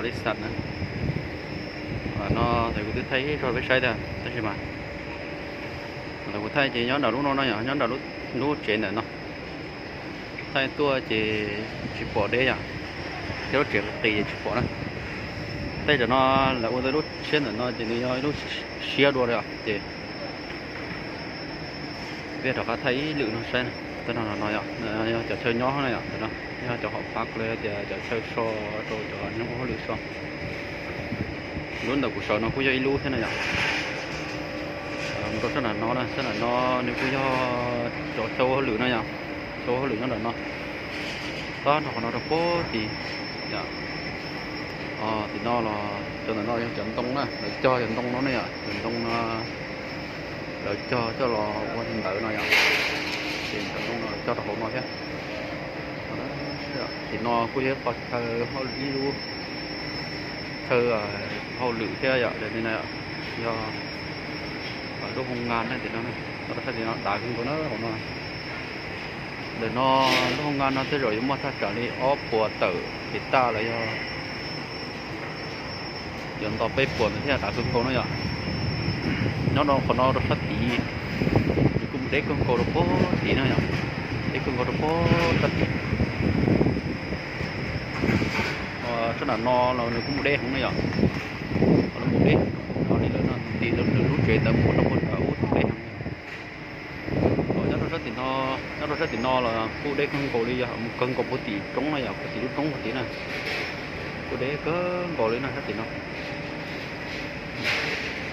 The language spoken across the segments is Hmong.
Lis xas na. No ces kuv twb thaij ib zog peb saib tiag tab sis mas, kuv thaij ces nyob nram lub no no yom, nyob nram lub tsev ntawm no. Thaij tuaj ces tsis pom deb yom, thiab lub tsev qis qis ces tsis pom na. Thaij tam no lawv ua tau lub tshiab ntawm no ces nws yog ib lub siab dua li os ces peb rov qab thaij ib lwm no saib na. Tab no no yog cov chaw nyob na yom, ntawm no yog cov hom phab los yog tias cov chaw so rau cov neeg ua hauj lwm so. Lub ntawm kuv sawv no kuj yog ib lub thiab na yom. Mus rau sab nram no na, sab nram no nws kuj yog cov chaw ua hauj lwm na yom, chaw ua hauj lwm nyob nram no. Tab nrho qhov no rau puag tim, tim no los cov ntawm no yog cov ntoo na, lawv cog cov ntoo no ne yom, cov ntoo no lawv cog coj los ua ntawv no yom, ces cov ntoo no lawv cog rau hauv no thiab. Tim no kuj yog qhov chaw hauj, ib lub chaw hauj lwm thiab yom, yog lub hoo ngas na tim no, tim no dav kawg nkaus na hauv no. Ntawm no lub hoo ngas no tej zaum yuav muaj thaj tsam li ob puas tawm kev taj los yog yuav nto peb puas ntawd thiab, dav kawg nkaus no yom. Nyob rau qhov no rau sab tid, nws kuj mus deb kawg nkaus rau puag tid na yom, deb kawg nkaus rau puag sab tid. Sab nram no los nws kuj mus deb heev na yom, los mus deb, no li lawv no tus tim lawv lub tsev ntawd mus rau puag nram ub tus deb heev. Nyob rau sab tim no, nyob rau sab tim no los kuj deb kawg nkaus li, yog mus kawg nkaus puag tim roob na yom, puag tim lub roob puag tim na, kuj deb kawg nkaus li na sab tim no.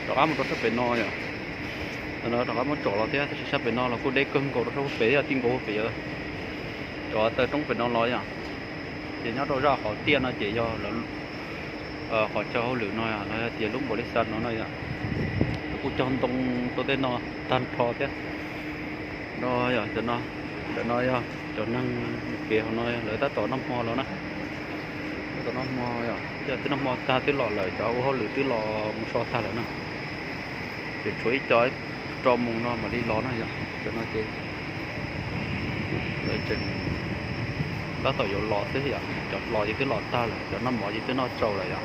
Rov qab mus rau sab pem no yom, rov qab muab tsom los thiab tab sis sab pem no los kuj deb kawg nkaus rau sab pem thiab, tij nkaus pem yom, cov taw roob pem no los yom. Ces nyob rau zaj qhov tiaj no ces yog qhov chaw hauj lwm no los yog tias lub npaum li xav no no yom, kuj cog ntoo rau tej no tag nrho thiab. No yog cov no, ntawm no yog cov neeg mus kev hauv no lawv tab tom noj hmo los na. Tab tom noj hmo yom, twb noj hmo tag twb los lawm, cov ua hauj lwm twb los mus so tag lawm na. Ces tshuav ib co rau mus no mam li los na yom. Cov no ces lawv tseem tab tom yuav los xwb yom, cov hlo ces twb los tag lawm, cov noj mov ces twb noj tsaus lawm yom.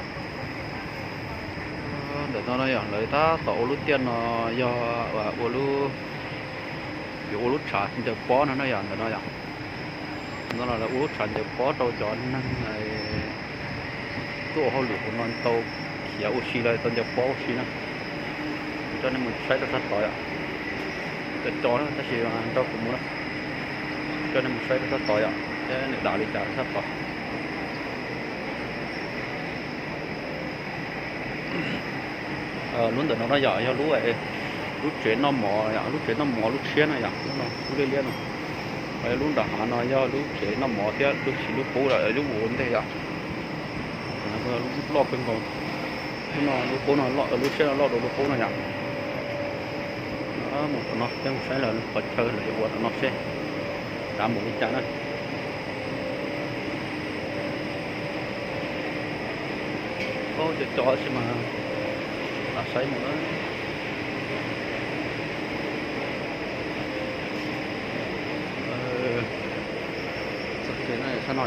Ntawm no no yom, lawv tab tom ua lub tiaj no yog ua lub, yuav ua lub tshav ncaws pob no na yom, ntawm no yom. No los lawv ua lub tshav ncaws pob rau cov neeg tuaj ua hauj lwm hauv no tau khiav ua si los tau ncaws pob ua si na. Kuv coj nej mus saib rau sab tod yom. Cov cov tab sis nrog kuv mus na, coj nej mus saib rau sab tod yom, thiab nws dav li cas sab tod. Lub ntawm no no yom, yog lub, lub tsev noj mov yom, lub tsev noj mov lub tshiab no yom, lub no lub liab liab no. Ho yog lub nram hav no yog lub tsev noj mov thiab lub siv lub qub lawm, lub ua ntej yom. Lub loj kawg nkaus, lub no lub qub no, lub tshiab no loj dua lub qub no yom. Mus tom no peb mus saib lawv qhov chaw lawv yuav ua tom no seb dav npaum li cas na. Cov cov tab sis mas lam saib mus na. Sab no,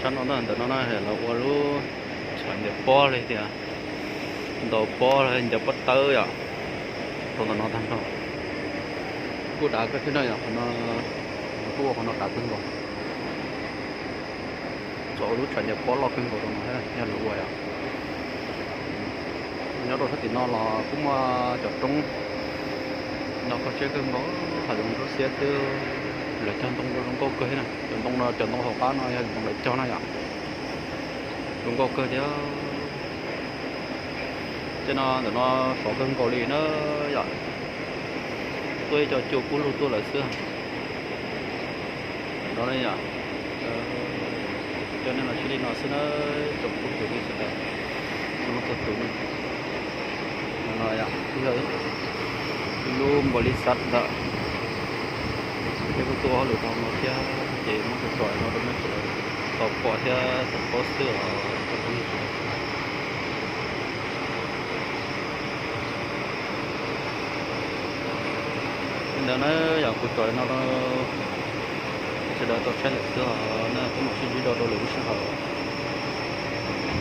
sab no na, ntawm no na lawv ua lub tshav ncaws pob li tias ntaus pob, ncaws pob tawb yom, rau ntawm no tag nrho. Kuj dav kawg thiab na yom, qhov no, kuj ua qhov no dav kawg nkaus. Txawm ua lub tshav ncaws pob loj kawg nkaus rau no thiab yog lawv ua yom. Nyob rau sab tim no los kuj muaj cov roob no, kho siab kawg nkaus, hav zoov rau xiab xwb. Lawv cog ntoo rau zoo nkauj kawg thiab na, cov ntoo no cov ntoo hauv qab no yog ntoo lawv cog na yom. Zoo nkauj kawg thiab. Tej no ntawm no sov kawg nkaus li na yom. Tuaj ib co cua kub lug tuaj lawm xwb. Ntawm no yom, coj nej los sib li no xwb na, tsoom phooj ywg sawv daws, txhua leej txhua tus na. Ntawm no yog lub npaum li xav ntawm, peb kuj tuaj hauj lwm rau no thiab ces muab kuv tso no rau nej sawv daws tau pom thiab tau paub xwb os tsoom phooj ywg sawv daws. Li ntawd na, yog kuv tso no rau sawv daws tau saib lawm xwb os na.